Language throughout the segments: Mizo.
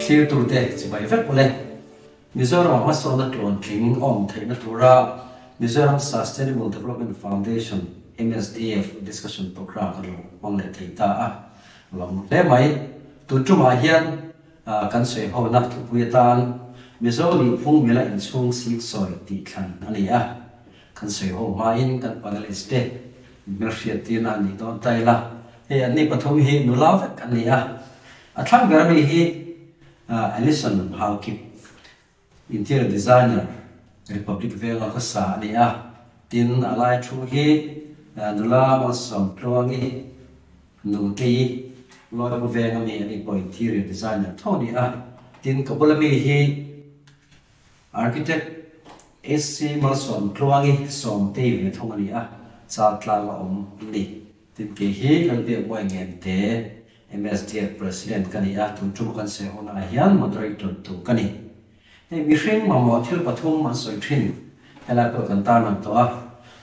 Thlirtute chibai vek ule. Mizoram-a hmasawnna tluantling awm theihna tura Mizoram Sustainable Development Foundation, MSDF, discussion programme kan lo hmang leh thei ta a lawm hle mai. Tun tumah hian kan sawi hona thupui atan Mizo nihphung mila inchhung siksawi tih thlan a ni a. Kan sawi ho hmain kan panelist te hmelhriat tirna an nih dawn ta ila, hei anni pathum hi nula vek an ni a. A thlang ber ami hi Alison Haokip, interior designer, Republic Venga khawsa a ni a. Tin, a lai thu hi nula Malsawm Tluangi Nutei, Lawipu Venga mi a ni pawh interior designer tho a ni a. Tin, ka bula mi hi Architect SC Malsawm Tluangi Sawmtei ve thung a ni a, chal tlang a awm a ni. Tin kei hi Lalbiakmuai Ngente, MSDF President ka ni a, tun tum kan sawi hunah hian Moderator tu ka ni. Hei mihring mamawh thil pathum an sawi thin, helai pawh kan tarlang tawh a,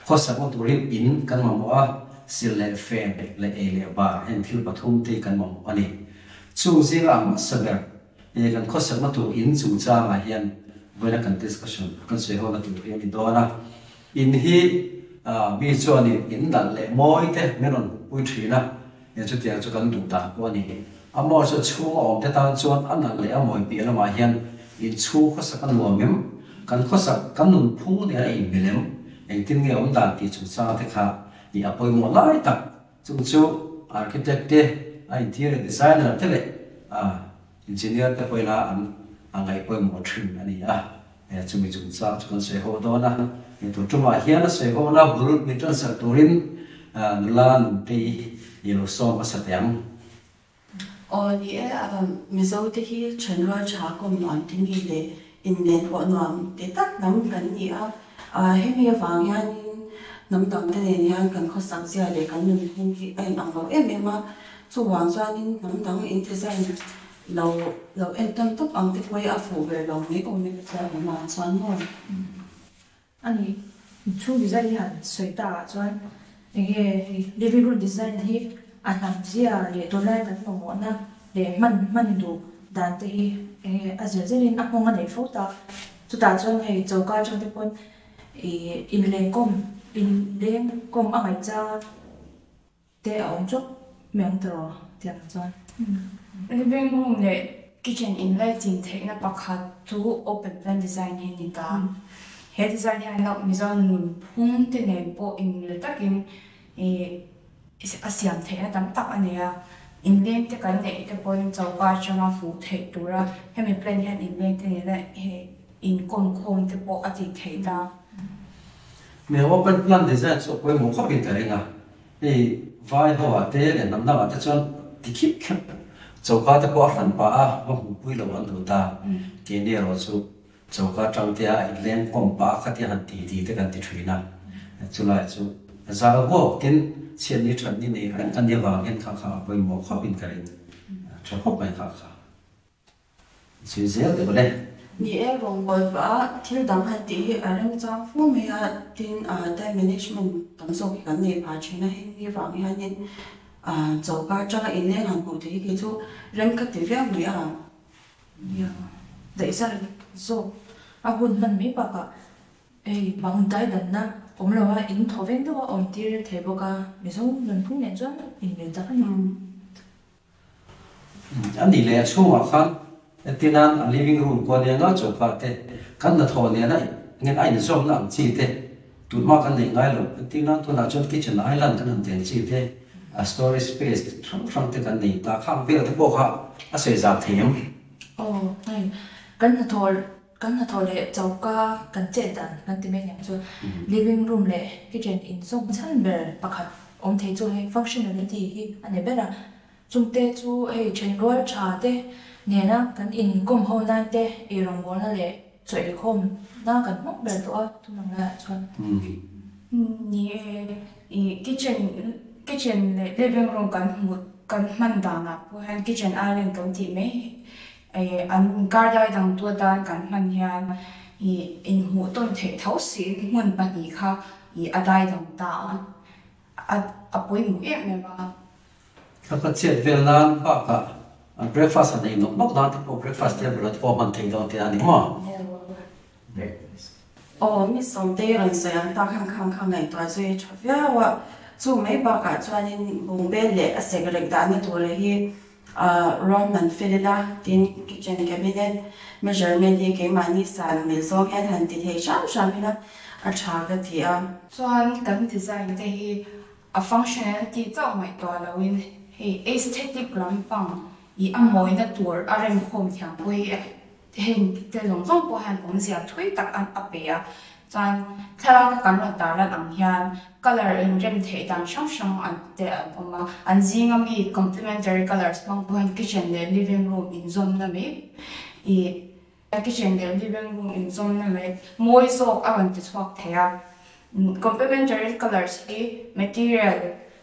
khawsakna turin in kan mamawh a, sil leh fen leh ei leh bar heng thil pathum te hi kan mamawh a ni. Chung zinga a hmasa ber He kan khawsakna tur in chungchangah hian vawiina kan discussion kan sawi hona tur hi a ni dawn a. In hi mi chuanin in nalh leh mawi te min rawn hmuhpui thin a, he chutiang chu kan duh dan pawh a ni. A mawi chu a chhunga awm te tan chuan a nalh leh a mawi piah lamah hian in chhung khawsak a nuam em? Kan khawsak kan nunphung nen a inmil em? Engtin nge awm dan tih chungchang te kha i a pawimawh lai tak. Chung chu architect te, a interior designer te leh engineer te pawhin an a ngaih pawimawh thin a ni a. Chumi chungchang chu kan sawi ho dawn a. He tur tumah hian a sawi ho na bul min ṭansak turin nula Nuntei i lo sawm hmasa teh ang. Aw ni e, Mizo te hi thenrual tha kawm nuam te mi leh inlen pawh nuam te tak hnam kan ni a. Hemi avang hianin hnam dang te nen hian kan khawsak zia leh kan nunphung hi a inang lo em em a. Chuvang chuanin hnam dang in design lo lo entawn tawp ang te pawh hi a fuh ber lo mai awm e ka chuan awm ang chuan maw? A ni, inchhung design hi han sawi ta ah chuan enge hei living room design hi a hnam zia leh tunlai kan mamawhna leh hman hman duh dan te hi enge a zir zerin a nghawng a nei fo ta. Chutah chuan hei choka atang te pawn ih inlengkawm inlengkawm a ngaih chang a. Te a awm chawp mai ang tawh tih ang chuan. Living room leh kitchen in lighting theihna pakhat chu open plan design hi a ni ta. He design hian loh Mizo nunphung te nen pawh inmil takin a siam theihna tam tak a nei a. Inleng te kan neih te pawhin choka atanga hmuh theih tura hemi plan hian inleng te nena inkawm khawm te pawh a tih theih ta. Me open plan design chu a pawimawh khawpin ka ring a. Hei vai ho ah te leh hnam dang ah te chuan ti khip khep choka te pawh a hran pah a, va hmuhpui lo an duh ta. Keini erawh chu choka tang te a inleng kawm pah a khatia han ti ti te kan ti thin a. Chulai chu zal huak tin chhiatni thatni nei reng kan nih avang hian kha kha a pawimawh khawpin ka ring tha khawp mai kha kha. Zui zel deuh le. Ni e, rawngbawlh pah a thil dang han tih hi a remchang fur mai a, tin time management tam zawk hi kan nei phah thin a, heng mi vang hianin choka atanga inleng han hmuh theih hi kei chu rem ka ti viau mai a. Nia, daih zar zawk a hun hman mai bakah hei bang dai danna awm lo a, in thaw veng deuh a awm tir thei bawk a, Mizo nunphung nen chuan inmil tak a ni. A nih leh a chhungah khan entinan a living room pawh ania nga choka te kan hnathawh nena ngen a inzawmna ang chi te tunhma kan neih ngai lo entinan tunah chuan kitchen island kan han tel chi te a storage space hrang hrang te kan nei ta khang vel te pawh kha a sawi zau thei ang. Aw hei kan hnathawh kan hnathawh leh choka kan chet dan kan ti mai aniang chu living room leh kitchen inzawm chhan ber pakhat awm thei chu hei functionality hi a ni ber a. Chungte chu hei thenrual tha te nena kan inkawm ho nan te eirawngbawlna leh chaw eikhawmna kan hmang ber tawh a tunang laiah chuan. Ni e, i kitchen kitchen leh living room kan hmuh kan hman danah pawh hian kitchen island kan tih mai hi an inkar dai dang tu atan kan hman hian i inhmuh tawn theih tho siin hmun pahnih kha i a dai dang ta a, a pawimawh em em a. Thla ka chhiat vel nan bakah Breakfast han ei nawk nawk nan te pawh breakfast table ah te pawh hman thei dawn tih a ni maw? Aw, mi Sawmtei rawn sawi ang tak khan khang kha ngaihtuah zui tha viau a, chu mai bakah chuanin bungbel leh a sekrek dahna tura hi ruahman fel ila tin kitchen cabinet measurement hi keimahni san mil zawng hian han ti thei hram hram ila a tha ka ti a. Chuan kan design te hi a functionality chauh ngaihtuah loin hei aesthetic lampang i a mawina tur a remkhawm thiam pawh hi heng te zawng zawng pawh hian awmzia thui tak a pe a. Chuan thlalaka kan rawn tarlan ang hian colour inrem theih dan hrang hrang an te an awm a. An zinga mi complementary colours hmang pawh hian kitchen leh living room inzawmna mai i kitchen leh living room inzawmna mai mawi zawk a rawn ti chhuak thei a. Complementary colours hi material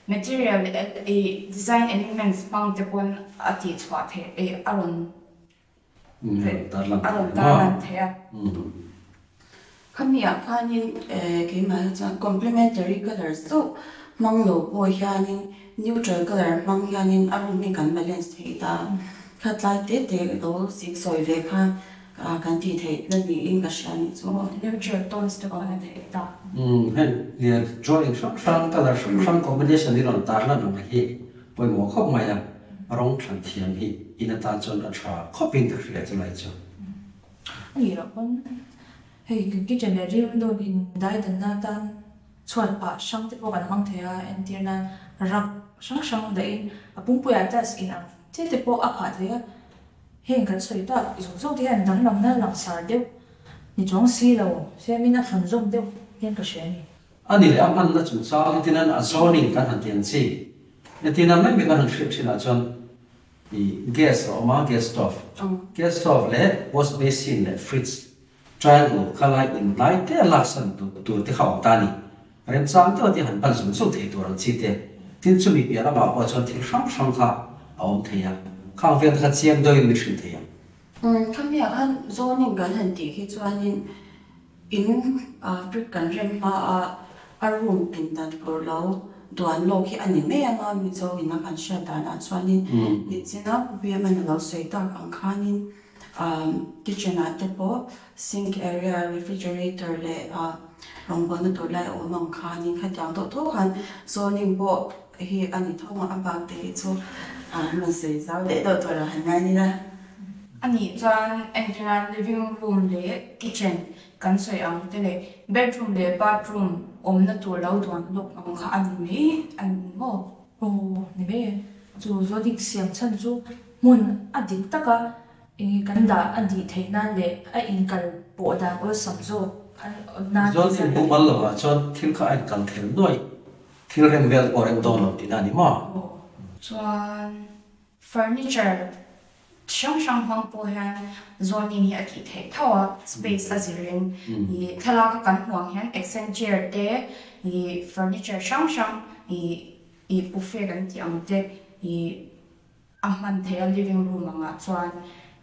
material i design elements hmang te pawn a tih chhuah theih i a rawn a rawn tarlan thei a. Khami ah khanin keimah hi chuan complementary colours deuh hmang lo pawh hianin neutral colour hmang hianin a room hi kan balance thei ta. Khatlai te te lo siksawi ve kha kan tih theih na niin ka hria a nih chu. Neutral tones te pawh a theih ta. Heng drawing hrang hrang colour hrang hrang combination hi rawn tarlan ang hi pawimawh khawp mai a, rawng thlan thiam hi in atan chuan a tha khawpin ka hria chulai chu. A nih loh pawn hei kitchen leh living room in dai danna atan chhuat pah hrang te pawh kan hmang thei a, entir nan rak hrang hrang dahin a pumpuiah tiles in ang chiah te pawh a phah thei a. Heng kan sawi tak zawng zawng te hian danglamna langsar deuh ni chuang si lo siamin a thlun zawm deuh hian ka hria a ni. A ni leh a hmanna chungchang hetinan a zoning kan han tian chi. Hetinan mai mai kan han hriat thinah chuan i gas a awm a, gas stove. Gas stove leh wash basin leh fridge, triangle kha lai in lai te a laksan tur te kha a awm ta a ni. Remchang deuh te han pan zung zung thei tur ang chi te. Tin chumi piah lamah pawh chuan thil hrang hrang kha a awm thei a, khang vel te kha chiang deuhin min hrilh thei ang. Khamiah khan zoning kan han tih khi chuanin in brick kan rem hma a, a room pindan tur lo duan lawk hi a ni mai ang a, Mizo in a kan hriat danah chuanin nichina Pu Biaman a lo sawi tak ang khanin Kitchen ah te pawh sink area, refrigerator leh rawngbawlna tur lai a awm ang khanin khatiang deuh tho khan zoning pawh hi a ni tho a, a bak te hi chu an rawn sawi zau leh deuh tur a han ngai nila. A nih chuan entirnan living room leh kitchen kan sawi ang te leh bedroom leh bathroom awmna tur lo duan lawk ang kha a ni mai a ni maw? Aw ni mai e, chu zoning siam chhan chu hmun a dik taka enge kan dah a dih theih nan leh a inkal pawh dan awlsam zawk nan Zoning mumal lovah chuan thil kha a inkal thel nuaih, thil rem vel pawh rem dawn lo tihna a ni maw? Chuan furniture hrang hrang hmang pawh hian zoning hi a tih theih tho a, space a zirin ih thlalak a kan hmuh ang hian accent chair te ih furniture hrang hrang ih ih buffet kan tih ang te ih a hman theih a living room angah chuan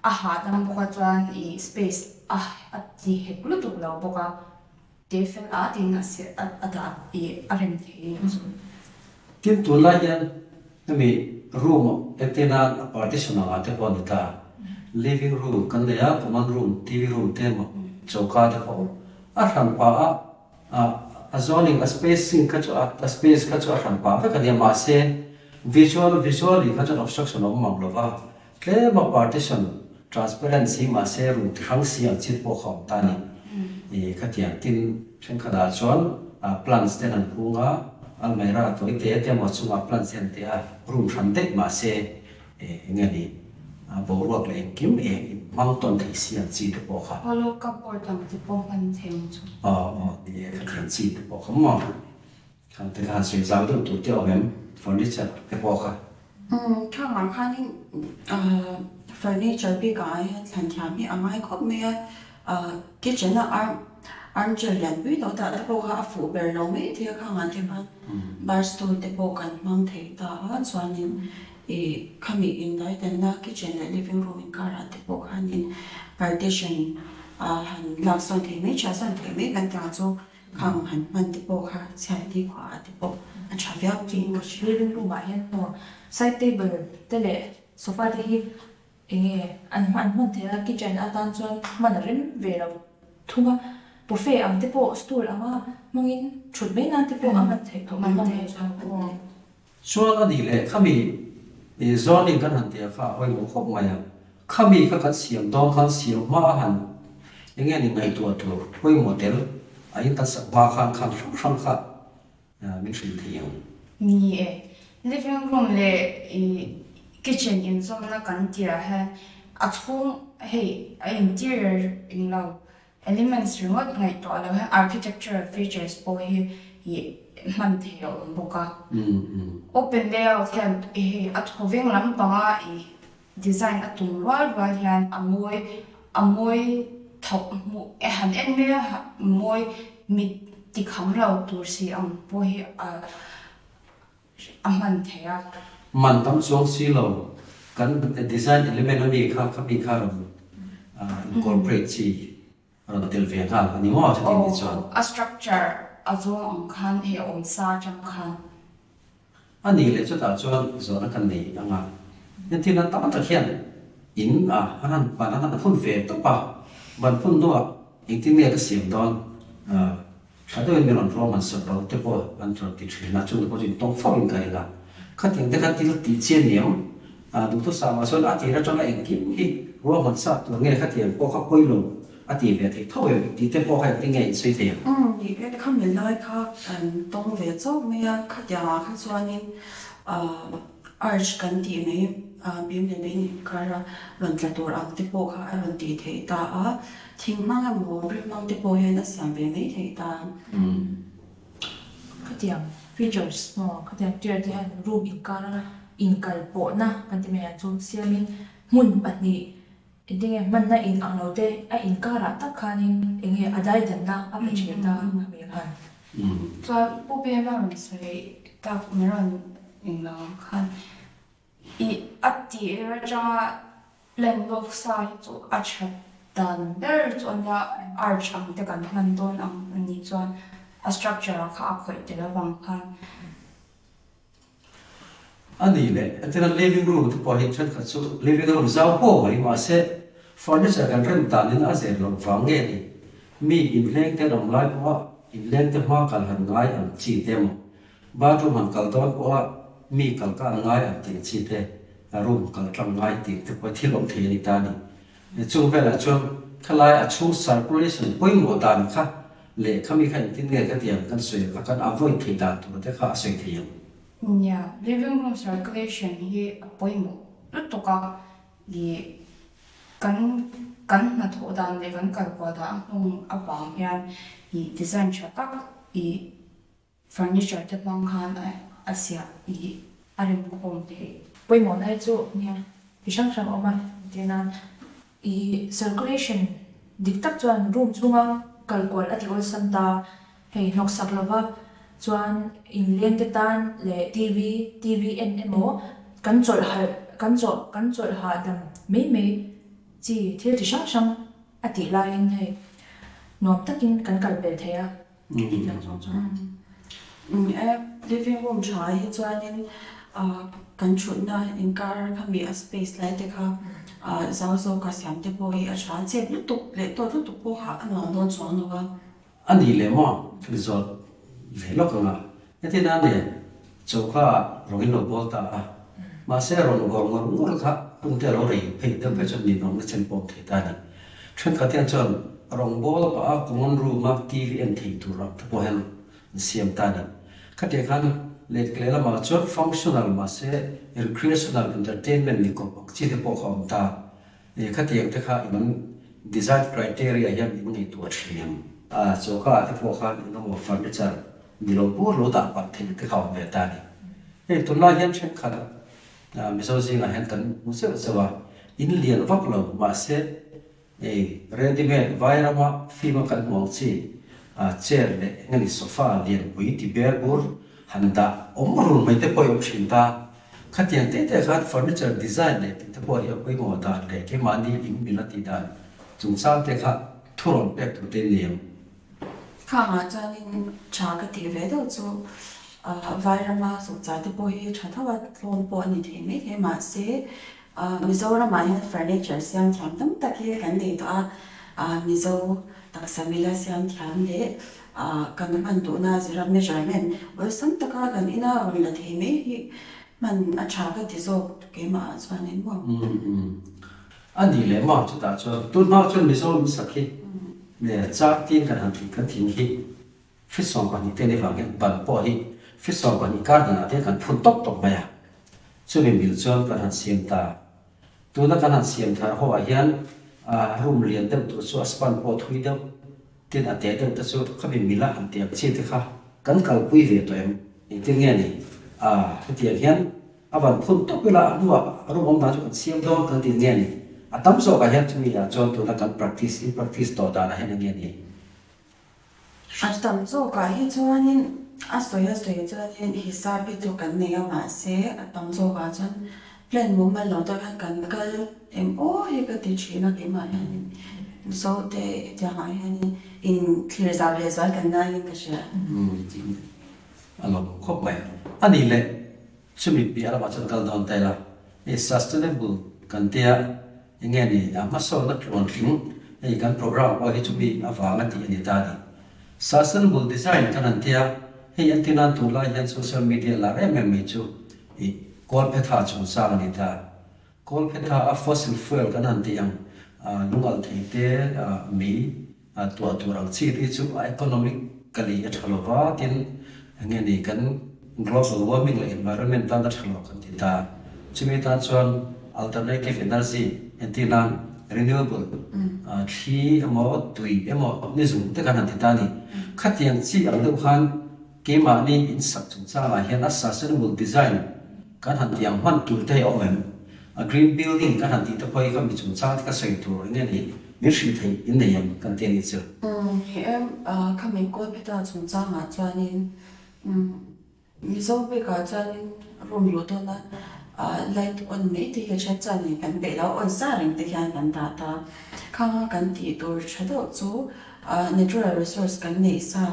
a hahdam bawk a chuan ih space a a ti hek lutuk lo bawk a te fel a tiin a a dah ih a rem thei a ni chu. Tin tunlai hian hemi room entirna a partition angah te pawh a ni ta, living room kan nei a, common room, TV room te emaw choka te pawh a hran pah a, A zoning, a spacing kha chu a space kha chu a hran pah vek a nia mahse visual visually kha chuan obstruction a awm mang lo va, tlem a partition transparent si mahse room ti hrang si ang chhit pawh kha a awm ta a ni. I khatiang tin thenkhatah chuan plants te an hung a, almirah tawi te te emaw chungah plants te an teh a, room hran daih mahse Eng nge ni? Boruak leh engkim eng in hmang tawn thei si ang chi te pawh kha. Hollow cupboard ang te pawh hman thei ang chu. Aw aw ni e, ka thian chi te pawh kha maw? Khang te khan sawi zau deuh tur te awm em? Furniture te pawh kha. Umm khang ah khanin furniture bik ah hian thlan thiam hi a ngai khawp mai a, kitchen a arm armchair lian pui lo dah te pawh kha a fuh ber lo mai thei a khang ah te khan bar stool te pawh kan hmang thei ta a chuanin I khami indaidanna kitchen leh living room inkarah te pawh khanin partition a han lak sawn thei mai tha sawn thei mai kan ta chu khang han hman te pawh kha chhiat ni khuaah te pawh a tha viau tih ka hria. Living room ah hian maw side table te leh sofa te hi enge an hman hman theih a, kitchen atan chuan hman a rem ve lo thung a, buffet ang te pawh stool anga hmangin thut mai nan te pawh a hman theih tawh hman theih chuan. Chuan a nih leh khami zoning kan han tia kha a pawimawh khawp mai a, khami kha kan siam dawn khan siam hma a han enge ni ngaihtuah tur pawimawh tel a in kan sak hma khan khan hrang hrang kha min hrilh thei ang. Ni e, living room leh kitchen inzawmna kan tihah hian a chhung hei a interior englo Elements ringawt ngaihtuah loh hian architectural features pawh hi hman theih a awm bawk a. Open layout hian hei a thawveng lampanga i design a tum rual rual hian a mawi a mawi thawk hmuh e han en mai a mawi mit tikham lo tur si ang pawh hi a a hman theih a. Man tam chuang si lo, kan design element a mi kha kha mi kha rawn incorporate chi a rawn tel ve nghal a ni maw chuti ni chuan. Aw, a structure a zawng ang khan hei a awm sa atang khan. A nih leh chutah chuan zawhna kan nei ang a, entirna tam tak hian in a an han ban an han phun ve tawp a, ban phun hnuah engtin nge ka siam dawn Tha deuhin min rawn ruahman sak lo te pawh an rawn ti thin a, chungte pawh chu intawng fo in ka ring a. Khatiang te kha thil tih chi a niang, duhthusam ah chuan a tir atanga engkim hi ruahman sak tur nge khatiang pawh kha pawi lo a ti ve thei tho em tih te pawh kha engtin nge insawi thei ang? Umm ni e, khami lai kha kan tawng ve chauh mai a, khatiang ah kha chuanin arch kan tih mai bim leh bim inkar a rawn tla tur ang te pawh kha a rawn tih theih ta a. Thing hmang emaw rim hmang te pawh hian a siam ve mai theih ta. Khatiang features maw khatiang chair te hian room inkar a inkal pawhna kan ti mai ang chu siamin hmun pahnih engtinge hmanna in ang lo te a inkarah tak khanin enge a daidanna a pe thin ta a mi khan. Chuan Pu Pema rawn sawi tak min rawn englo ang khan I a tir atanga plan lawk sa hi chu a that dan ber chu a nia, arch ang te kan hman dawn ang a nih chuan a structure ah kha a khawih tel avang khan. A nih leh, entirna living room te pawh hi thenkhat chu living room zau pawh mai mahse furniture kan rem danin a zer loh vang nge ni, mi inhleng te an awm lai pawha inleng te hma kal han ngai ang chi te emaw Bathroom han kal dawn pawha mi kal ka an ngai ang tih chi te, room kal tlang ngai tih te pawh thil awm thei a ni ta a ni. Chung velah chuan khalai a chhung circulation pawimawh dan kha leh khami kha engtin nge ka ti ang kan sawi kha kan avoid theih dan tur te kha a sawi thei ang. Nia, living room circulation hi a pawimawh lutuk a, ih kan kan hnathawh dan leh kan kalkuah dan a nghawng avang hian ih design tha tak ih Furniture te hmang khan a siah i a remkhawm theih. Pawimawhna hi chu nia ti hrang hrang a awm a, entir nan i circulation dik tak chuan room chhunga kal kual a ti awlsam ta, hei hnawksak lova chuan inleng te tan leh TV, TV en emaw kan chawlh halh kan chawh kan chawlh hahdam mai mai chi thil ti hrang hrang a tih laiin hei nuam takin kan kal pel thei a. Living room tha hi chuanin kan thutna inkar khami a space lai te kha zau zawk a siam te pawh hi a tha chep lutuk leh tawt lutuk pawh kha a nuam dawn chuang lo a. A nih leh maw resort ve lawk anga heti nan nen choka ah rawng in lo bawl ta a mahse rawn gawr ngawr ngawr kha hun te a lo rei phei deuh phei chuan ninawmna chen pawh awm thei ta a ni. Thenkhat hian chuan rawngbawl pah a common room a TV en thei tur ang te pawh hian an siam ta a ni. Khatiang khan lehkha lehlamah chuan functional mahse recreational entertainment ni kawp ang chi te pawh kha a awm ta. Khatiang te kha in design criteria hian in ngaihtuah thin em? Choka ah te pawh khan engemaw furniture ni lo bur lo dah palh thei te kha a awm ve ta a ni. Hei tunlai hian thenkhat Mizo zingah hian kan hmu zeuh zeuh a, in lian vak lo mahse ei ready made vai rama film a kan hmu ang chi chair leh eng emaw sofa lianpui ti ber bur han dah awm run mai te pawh i awm thin ta. Khatiang te te khan furniture design leh tih te pawh hi a pawimawh dan leh keimahni in mil a tih dan chungchang te kha thurawn pek tur te ni ang. Khangah chuanin tha ka tih ve deuh chu Vairama sawhchah te pawh hi tha tho a, tlawn pawh a ni thei mai thei mahse. Mizoramah hian furniture siam thiam tam tak hi kan nei tawh a, Mizo taksa mila siam thiam leh kan hman duhna zira measurement awlsam taka kan ina rawn la thei mai hi hman a tha ka ti zawk keimah ah chuanin maw. A ni leh maw chutah chuan tun hma chuan Mizo min sak hi char tin kan han tih kan thin hi Feet 12 te ni vang hian ban pawh hi feet 12 kar danah te kan phun tawp tawp mai a, chumi mil chuan kan han siam ta. Tuna kan han siam thar ho ah hian room lian deuh tur chu a span pawh thui deuh tin a te deuh te chu khami mila han tiang chi te kha kan kalpui ve tawh em? Engtin nge ni? Hetiang hian a van phun tawp ila a hnuah room awm dan chu kan siam dawn kan ti nge ni? A tam zawkah hian chumi ah chuan tuna kan practice in practice tawh danah hian eng nge ni? A tam zawkah hi chuanin a sawi a sawi chuanin hisap hi chu kan nei a mahse a tam zawkah chuan plan mumal lo tak hian kan kal em aw hi ka ti thin a keimah hianin Mizo te hetiangah hianin in thlir zau leh zual kan ngaiin ka hria. A lo khawp mai. A nih leh chumi piah lamah chuan kal dawn ta ila hei sustainable kan tia Enge ni, a hmasawnna tluantling hei kan program pawh hi chumi avanga tih a ni ta a ni. Sustainable design kan han tia, hei an ti nan tunlai hian social media lar em em mai chu i kawlphetha chungchang a ni ta. Kawlphetha a fossil fuel kan han tih ang lungalh thei te mei tuah tur ang chi te chu a economically a tha lova tin enge ni kan global warming leh environment tan a tha lo kan ti ta. Chumi tan chuan alternative energy entir nan renewable thli emaw tui emaw ni zung te kan han ti ta a ni. Khatiang chi ang deuh khan keimahni insak chungchangah hian a sustainable design kan han tih ang hman tur te hi a awm em? A green building kan han tih te pawh hi kha mi chungchang te ka sawi tur enge ni? Min hrilh theih in nei em kan ti a nih chu. Ni em, kha min kawl pheta chungchangah chuanin Mizo bikah chuanin room luh dawna light on mai te hi a then chuanin kan peih lo, on sa reng te hian kan dah ta. Khanga kan tih tur tha deuh chu natural resource kan neih sa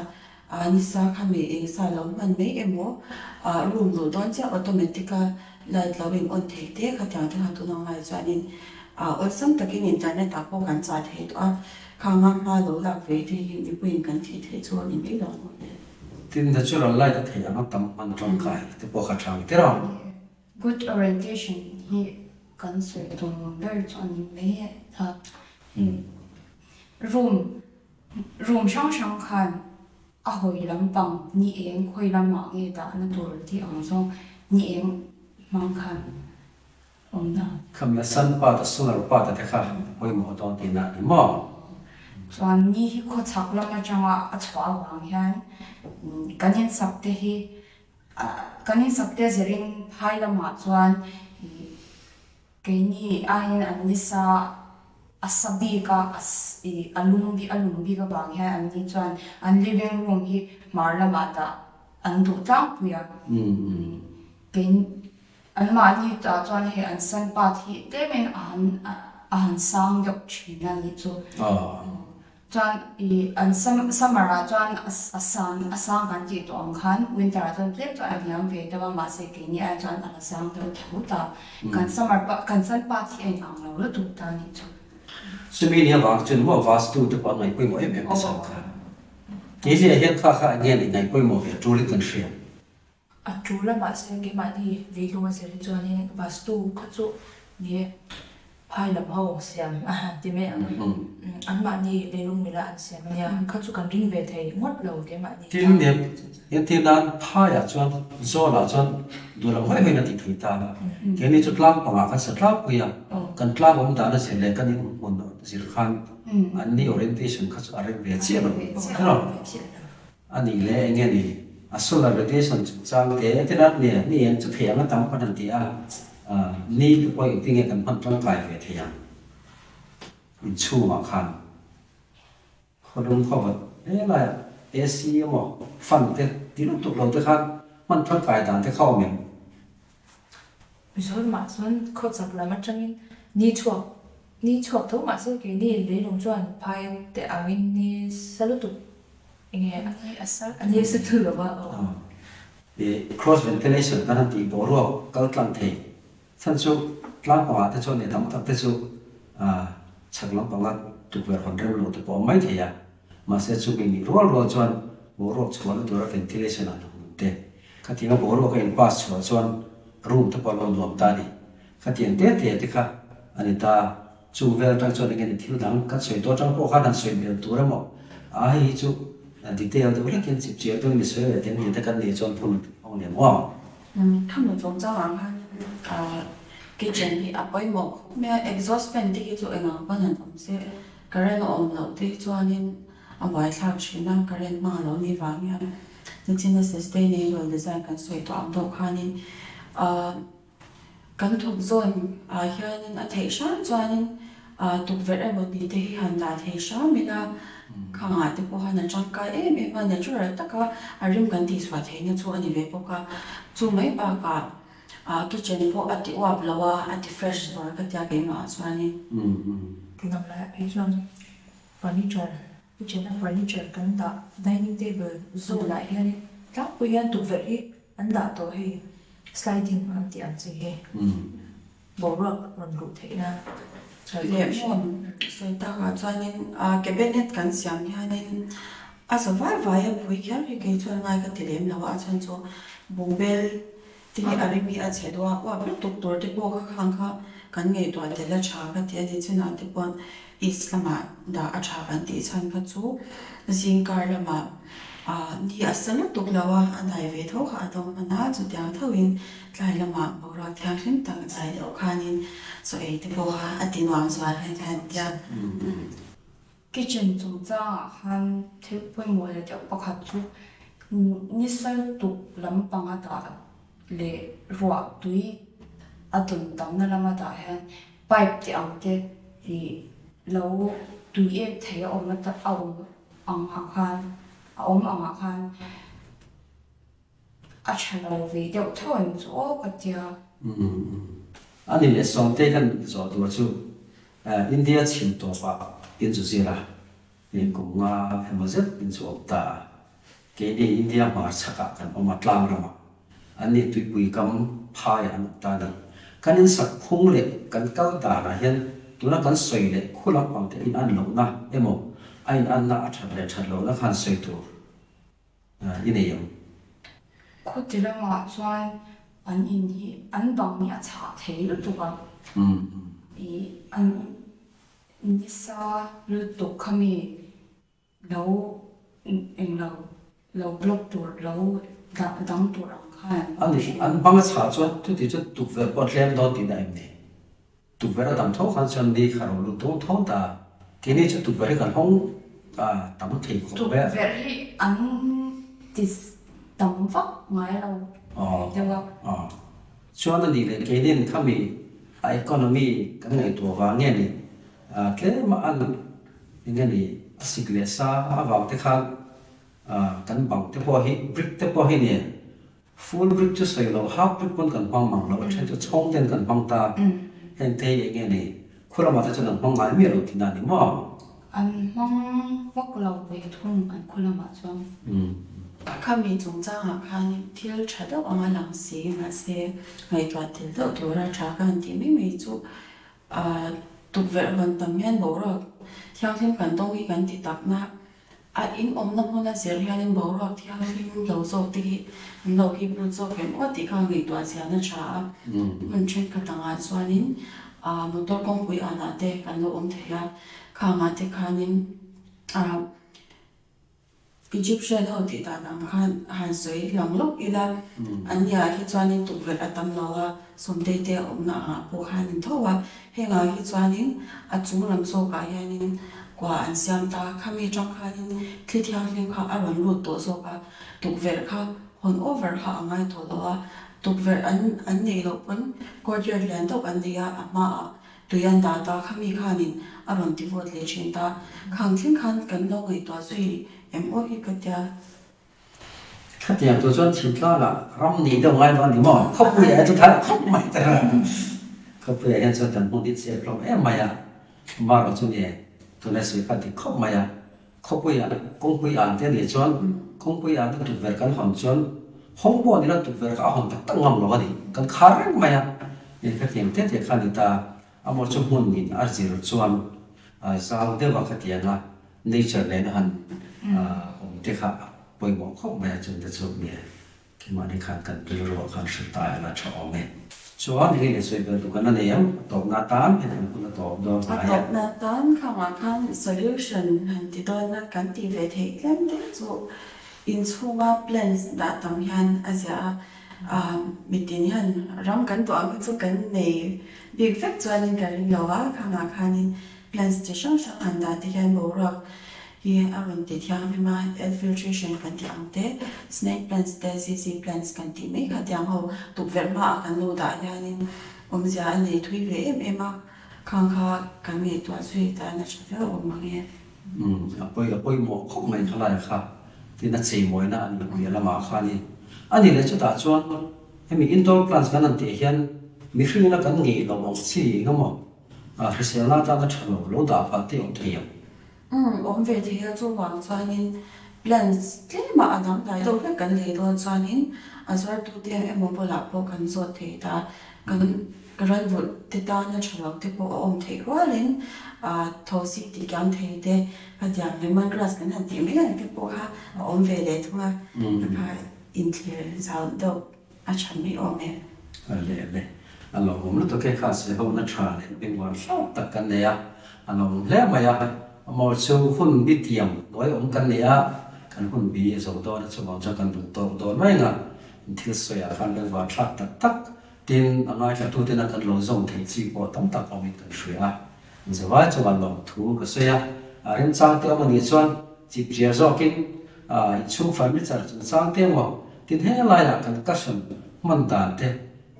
Nisa kha mi eng sa lo hman mai emaw room luh dawn chiah automatic a light lo in on thei te khatiang te kha tuna ngai chuanin awlsam takin internet ah pawh kan chah thei tawh a, khang a hma lo lak ve te hi mipuiin kan thih theih chu a ni mai lo maw le. Tin, natural light a theih ang a tam hman tangkai te pawh kha tha ang tir a. Good orientation hi kan sawi tum ber chu a ni mai a, room Room hrang hrang khan a hawi lampang ni eng khawi lamah nge dahna tur tih ang zawng ni eng hmang khan awm dan. Khami a sun part a solar part a te kha pawimawh dawn tihna a ni maw? Chuan ni hi khawchhak lam atanga a chhuah avang hian kan insak te hi kan insak te zirin phai lamah chuan Keini aiin an nisa a sa bik a, a lum bik a lum bik avang hian an ni chuan an living room hi hmar lamah dah an duh tlangpui a. Kei anmahni tah chuan hei an sun path hi tlemin a han a han sang deuh thin a nih chu. Chuan i an summer ah chuan a sang a sang kan tih tawh ang khan winter ah chuan tlem chuan a hniam ve deuh a mahse keini ai chuan a la sang deuh tho ta. Kan summer pah kan sun path hi a in ang lo lutuk ta nih chu. Chumi ni avang chuan maw vastu te pawh an ngaih pawimawh em em ta chhan kha. Keizia hian kha kha eng nge nih ngaih pawimawh ve a tul in kan hria. A tul a mahse keimahni leilung a zir hi chuanin vastu kha chu ni e, phai lam ho siam a han ti mai ang. Anmahni leilung mila an siam a nia, kha chu kan ring ve thei ngawt lo keimahni tan. Tin, entir nan phaiah chuan zawlah chuan duh lam hawi hawiin a tih thei ta. Keini chu tlang pangah kan sa tlangpui a, kan tlang awm dan a zir leh kan inhmun zir khan anni orientation kha chu a rem ve chiah lo. A nih leh eng nge ni? A solar radiation chungchang te te rat nge ni em chu thei ang a tam kan han ti a, ni te pawh engtin nge kan hman tangkai ve thei ang? Inchhungah khan khawlum khawvat hle laiah AC emaw fan te ti lutuk lo te khan hman tangkai dan te kha awm em? Mizoramah chuan khawchak lam atangin ni chhuak ni chhuak tho mahse keini leilung chuan phai te angin ni sa lutuk enge a ni sa thu lova aw. Cross ventilation kan han tih boruak kal tlang thei. Chhan chu tlang pangah te chuan leh tam tak te chu chhak lampanga tukverh hawn rem lo te pawh a awm mai thei a. Mahse chumi nih rual rual chuan boruak chhuahna tura ventilation ah hnawk nun te, khatianga boruak a in pass chhuah chuan room te pawh a lo nuam ta a ni. Khatiang te te te kha a ni ta. Chung vel atang chuan enge ni thil dang kan sawi tawh atang pawh khan han sawi hmel tur emaw a hei hi chu detail deuh hlek hian chip chiar deuhin mi sawi leh teng ni te kan nih chuan phun hawng lem awm. Khami chungchang ah khan kitchen hi a pawimawh khawp mai a, exhaust fan te hi chu eng ang pawn han awm se current a awm loh te hi chuanin a buaithlak thin a, current hmang a lo nih vang hian nichina sustainable design kan sawi tawh ang deuh khanin Kan thawk zawn ah hianin a theih hram chuanin tukverh emaw ni te hi han dah thei hram ila khangah te pawh han a tangkai em em a, natural taka a rim kan tihchhuah theihna chu a ni ve bawk a. Chu mai bakah kitchen pawh a ti uap lo a, a ti fresh zual ka tia keimah ah chuanin. Lam laiah phei chuan furniture, kitchen a furniture kan dah dining table zawlah hianin tlangpui hian tukverh hi An dah tawh hei sliding an tih ang chi hi boruak rawn luh theihna Leh hmun sawi takah chuanin cabinet kan siam hianin a za vai vai a phui kher hi kei chuan ngai ka ti lem lo a, a chhan chu bungbel te hi a rim hi a chhe duh a, uap lutuk tur te pawh kha khang kha kan ngaihtuah tel a tha ka ti a ni. Chunah te paw'n east lamah dah a tha kan tih chhan kha chu zingkar lamah Ni a sa lutuk lo a, a dai ve tho kha a dawng hman a, chutiang thoin tlai lamah boruak thianghlim tak zai deuh khanin chaw ei te pawh kha a ti nuam zual hian kha an tia. Kitchen chungchangah khan thil pawimawh leh deuh pakhat chu ni sal tuk lampanga dah leh ruah tui a tawn tamna lama dah hian pipe te ang te ih lo tui ek thei a awm a awm. Angah khan a awm angah khan a tha lo ve deuh tho ang chu aw ka tia. A ni leh Sawmtei kan zawh tur chu India chhim tawpah in chu zir a, kum nga emaw zet in chu awm ta a. Keini India hmar chhakah kan awm a, tlang ramah. An ni tuipui kam phaiah an awm ta a ni. Kan insak phung leh kan kal danah hian tuna kan sawi leh khu lampang te in an lohna emaw a in anna a that leh that lohna khan sawi tur i nei ang. Khuti lamah chuan an in hi an bang hi a chhah thei lutuk a, ih an nisa lutuk khami Lo eng lo lo block tur lo dah dang tur ang khan an ni. An bang a chhah chuan chuti chu tukverh pawh a tlem dawn tihna em ni? Tukverh a dam tho khan chuan ni kha ro lut dawn tho ta. Keini chu tukverh hi kan hawng tam thei khawp mai a. Tukverh hi an ti tam vak ngai lo deuh a. Chuan a nih leh keinin khami a economy kan ngaihtuah vang nge ni? Tlem a an eng nge ni a sik leh sa avang te khan kan bang te pawh hi brick te pawh hi ni full brick chu sawi loh half brick pawn kan hmang mang lo a then chu chhawng ten kan hmang ta heng te hi eng nge ni khu lamah te chuan an hmang ngai miah lo tihna a ni maw? An hmang vak lo ve thung an khu lamah chuan. Khami chungchangah khan thil tha deuh anga lang si mahse ngaihtuah tel deuh tura tha ka han tih mai mai chu A tukverh hawn tam hian boruak thianghlim kan tawng hi kan ti tak na. A in awmna hmuna zir hianin boruak thianghlim lo zawk te hi an lo hip lut zawk em aw tih kha ngaihtuah chian a tha a. Hmun thenkhat angah chuanin motor kawngpui anah te kan lo awm thei a, khangah te khanin a. Egyptian ho tih dan ang khan han sawi lang lawk ila, an niah hi chuanin tukverh a tam lo a, sawmtei te a awmna angah pawh khan in tho a, hengah hi chuanin a chung lam zawkah hianin kua an siam ta, khami atang khanin thli thianghlim kha a rawn lut tawh zawk a, tukverh kha hawn over kha a ngai tawh lo a, tukverh an an neih loh pawn courtyard lian deuh an nei a, a hmaah Tui an dah ta kha mi khanin a rawn ti vawt leh thin ta. Khang thleng khan kan lo ngaihtuah zui em aw hi ka tia. Khatiang tur chuan thingtlangah ram nih deuh ngai lo a ni maw? Khawpuiah hian chu thar khawp mai ta reng a. Khawpuiah hian chuan kan hmun hi chep hlawm em mai a, marawh chu ni tunlai sawi kha dik khawp mai a. Khawpuiah kawngpui an te a nih chuan kawngpui an te tukverh kan hawn chuan hawng pawh nila tukverh kha a hawn tak tak ngam lo a ni. Kan khar reng mai a. Khatiang te te kha ni ta. Amaw chu hmun in a zir chuan zau deuh a khatiang a nature nen a han awm te kha a pawimawh khawp mai a chung te chu nia keimahni khan kan rilru ah khan hrilh ta ila tha awm e. Chuan hei leh sawi bel duh kan la nei ang, a tawpna atan heti ang hun a tawp dawn hnai a. A tawpna atan khangah khan solution han ti dawn a, kan tih ve theih tlem te chu inchhunga plants dah tam hian a ziah a. Mitin hian ram kan duh ang hi chu kan nei bik vek chuanin ka ring lo a, khangah khanin plants chi hrang hrang han dah te hian boruak hi a rawn ti thianghlim a, air filtration kan tih ang te, snake plants te, ZZ plants kan tih mai kha tiang ho tukverh hmaah kan lo dah hianin awmzia a nei thui ve em em a, khang kha kan ngaihtuah zui tan a tha viau awm ang e. Umm, a pawi a pawimawh khawp mai khalai kha tin a cheimawina a nih hmel amah kha a ni. A ni leh chutah chuan hemi indoor plants kan han tih hian mihringna kan ngeih loh ang chi eng emaw hriselna atana tha lo lo dah phah te awm thei ang. Umm, awm ve thei a, chuvang chuanin plants tlemah a dangdai deuh hlek kan lei dawn chuanin a zuartute emaw bulah pawh kan zawt thei ta, kan Ka ranvulh te tana tha lo te pawh a awm theih rualin thosi tih kiang thei te a diam lemon grass kan han tih mai ang te pawh kha a awm ve leh thung a, ka kha inthlir zau deuh a tha mai awm e. A le le, a lo awm lutuk e kha se ho na tha leh bengvar hlauh tak kan nei a, a lo awm hle mai a, amaw chu hun bi tiam hnuai awm kan nei a, kan hun bi zo dawn a chuvang chuan kan duh tawk dawn mai ang a, thil sawiah khan bengvar thlak tak tak Tin, a ngaithlatuten a kan lo zawm theih chi pawh tam tak awmin kan hria a. Zavai chuan lawmthu ka sawi a, a remchang te awm a nih chuan chip zia zawkin inchhung furniture chungchang te emaw tin helaiah kan cushion hman dan te,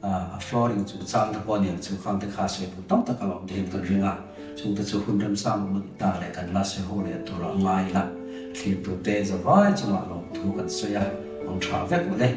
a flooring chungchang te pawh a niang chu khang te kha sawi tur tam tak a lo awm thein kan ring a, chungte chu hun remchang awm a nih ta leh kan la sawi ho leh tur a ngai ila, thlir tur te zavai chungah lawmthu kan sawi a, awm tha vek mawle.